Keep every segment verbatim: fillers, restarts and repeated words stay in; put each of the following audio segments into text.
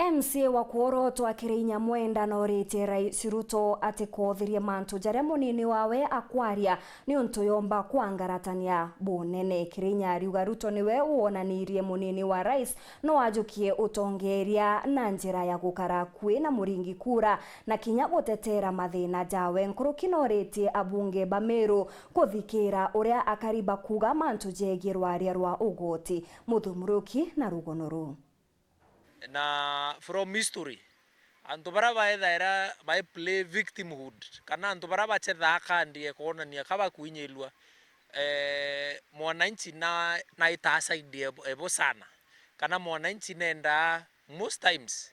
M C A wa kworotwa Kirinya Mwenda noritie Rais Ruto atikoothirie mantu jaria munini wawe akwaria niuntu yomba kwangaratania bunene. Kirinya ariuga Ruto niwe wonanirie munini wa rais no ajukie utongeeria na njira ya gukara akui na muringi kura na kinya gutetera mathina jawe. Nkuruki noritie abunge ba Meru kuthikira uria akari bakuuga mantu jegie rwaria rwa ugoti. Muthumuruki na rugono ruu. Na from history, antu baria baethaira bai play victimhood, kana antu baria bachethaa kandi ya kwonania ka bakuinyirua, eh, mwananchi na, naitaa side ebo, ebo sana, kana mwananchi nendaa most times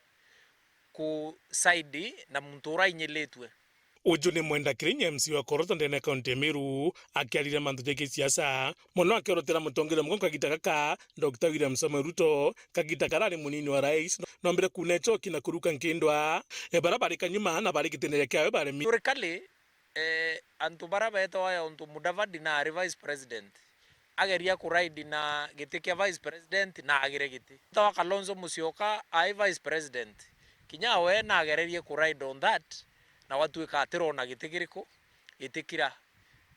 ku side na muntu uria ainyilitue. Uju ni Mwenda Kirinya, M C A wa kworotwa ndene ya kaunti ya Meru, akiariria mantu jegie siasa, mono akiorotera mutongeria mugongo kagita gaka, Doctor William Samoei Ruto, kagita karia ari munini wa rais, noombire kuuna ichoki na kuruka nkindwa, e, baria bari kanyuma na bari gitine kiawe baremi. Historically, eh, antu baria beetawa ya untu Mudavadi na ari vice president, ageria ku ride na giti kia vice president na agire giti. Tawa Kalonzo Musyoka ai vice president, kinya we na agererie ku ride on that, na gwatuika atirona giti kiriku, giti kira.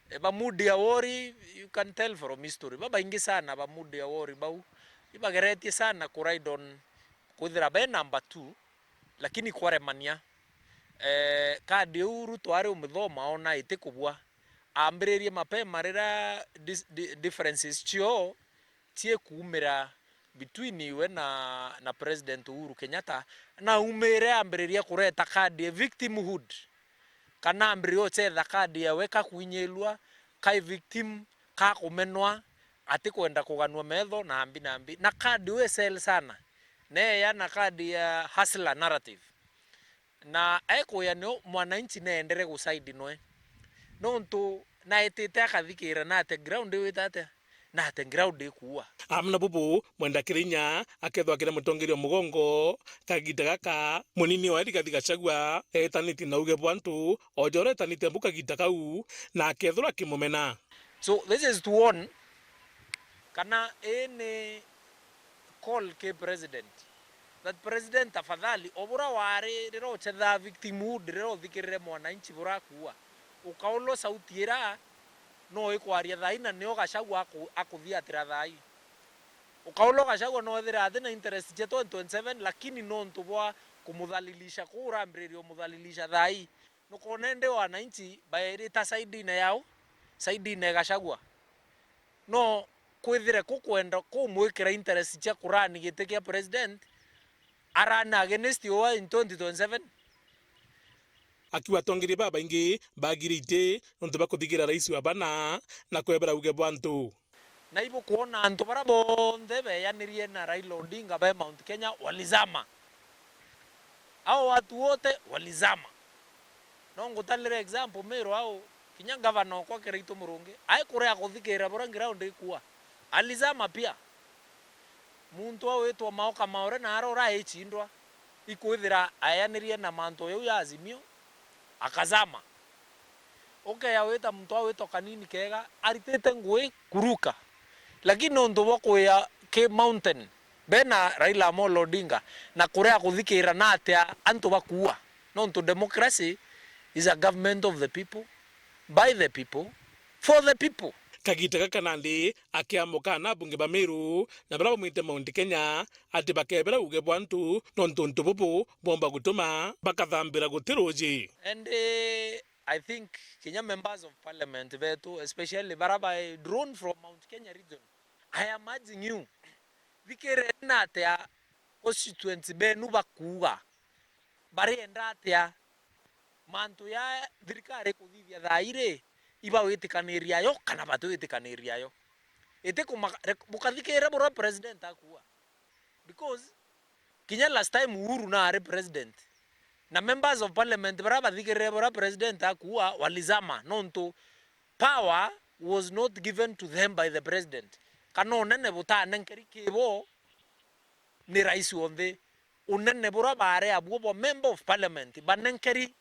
E, ba Mudi Awori, you can tell from history, babaingi sana ba Mudi Awori bau, ibageretie sana ku ride on kwithira be number two, lakini kwaremania. Eh, kadi iu Ruto ari umithoma oona itikubua. Aambiririe mapema riria dis-, di-, differences cio ciikuumira between iwe na, na President Uhuru Kenyatta, na aumire aambiriria kureta kadi ya victimhood, kana aambiririe uchetha kadi yawe ka kwinyirua, ka victim, ka kumenwa, atikwenda kuganua metho na mbi na mbi. Na kadi iu isell sana. Neeya na kadi ya hustler narrative. Na aikuya nio mwananchi neendere gusaidi noe. Nontu naetite akathikira na ate ground iwite atia? Na ate ground ikuua. Amwe na bubu, Mwenda Kirinya akethwa akire mutongeria mugongo, kagita gaka, munini wa Rigathi Gachagua eetanitie na uge bwa antu, o ja uria eetanitie bu kagita kau, na akethirwa akimumena. So, this is to warn, kana ii ni call ki president, that president, tafadhali, o buria wari riria uchethaa victimhood, riria uthikirire mwananchi buria akuua, ukaulwa sauti iria no ikwaria thaai, na nio Gachagua aku-, akuthiatira thaai. Ukaulwa Gachagua no ethire athi na interest cia twenty twenty-seven, lakini nontu bwa kumuthalilisha kuu urambiriria umuthalilisha thaai, nukwona indi wananchi baerita saidine yau, saidine ya Gachagua. No kwithire kukwenda kumwikira interest cia kurani giti kia president, arani against uwe in twenty twenty-seven. Akiuga atongeria babaingi bagire iti nontu bwa kuthigira rais wa bana na kwebera uge bwa antu. Na ibukwona antu baria bonthe beeyanirie na Raila Odinga be Mount Kenya walizama. Hao watu wote walizama. No ngutalire example Meru au, kinya gavana okwa Kiraitu Murungi, ai kuria kuthikira buria ground ikuua. Alizama pia. Muntu au witwa Maoka Maore na ara uraichindwa, ikwithira aeyanirie na mantu jau ya Azimio, akazama. Ukeya wita muntu au witwa Kanini Kega, aritite ngui kuruka. Lakini nontu bwa kuya ki mountain, be na Raila Amolo Odinga, na kuria kuthikira na atia antu bakuua. Nontu democracy is a government of the people, by the people, for the people. Kagita gaka nandi akiamuka na abunge ba Meru na baria baumite Mount Kenya ati bakebera uge bwa antu, nontu untu bubu bwomba gutuma bakathambira guti ruuji. And, eh, I think kinya members of parliament betu, especially baria bai drawn from Mount Kenya region, I am urging you, thikireni na atia constituents benu bakuuga, barienda atia, mantu ya thirikari ikuthithia thaa iri, ibagwitikaniria yo kana batwitikaniria yo. Iti kumaka-, re-, bukathikire buria president akuuga. Because kinya last time Uhuru na ari president, na members of parliament baria bathikirire buria president akuuga walizama, nontu power was not given to them by the president. Kana unene butanenkeri kibo ni rais wa nthi. Unene buria baari abuo bwa member of parliament banenkeri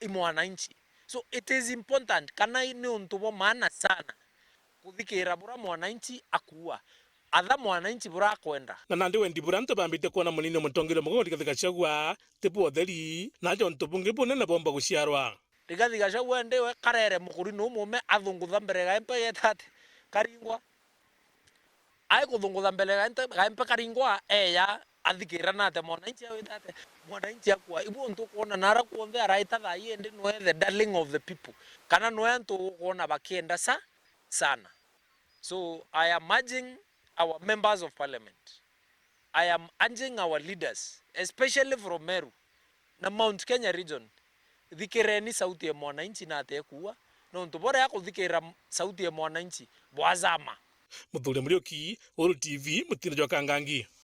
i mwananchi. So it is important, kana ni untu bwa maana sana kuthikira buria mwananchi akuuga. atha mwananchi burakwenda. Na nandi wendi buria antu bambite kwona munini o mutongeria Mugoti Rigathi Gachagua ti bwa utheri, na aja untu bungi bunene bomba guciarwa. Rigathi Gachagua ndiwe karere mukuri nu mume athungutha mbere gaempe geta ati karingwa. Ai kuthungutha mbere gaempe, gaempe karingwa eya athikira nate mwananchi awita ate. Mwananchi akua. Ibu untu ukwona nara kuonthe araita thaa ii indi nwe the darling of the people. Kana nwe antu ukwona bakienda sa, sana. So I am urging our members of parliament. I am urging our leaders, especially from Meru na Mount Kenya region, thikireni sauti ya mwananchi na atekuua, nontu borea kuthikira sauti ya mwananchi bwazama. Muthuri Muriuki, Uru T V, Mutino jwa Kangangi.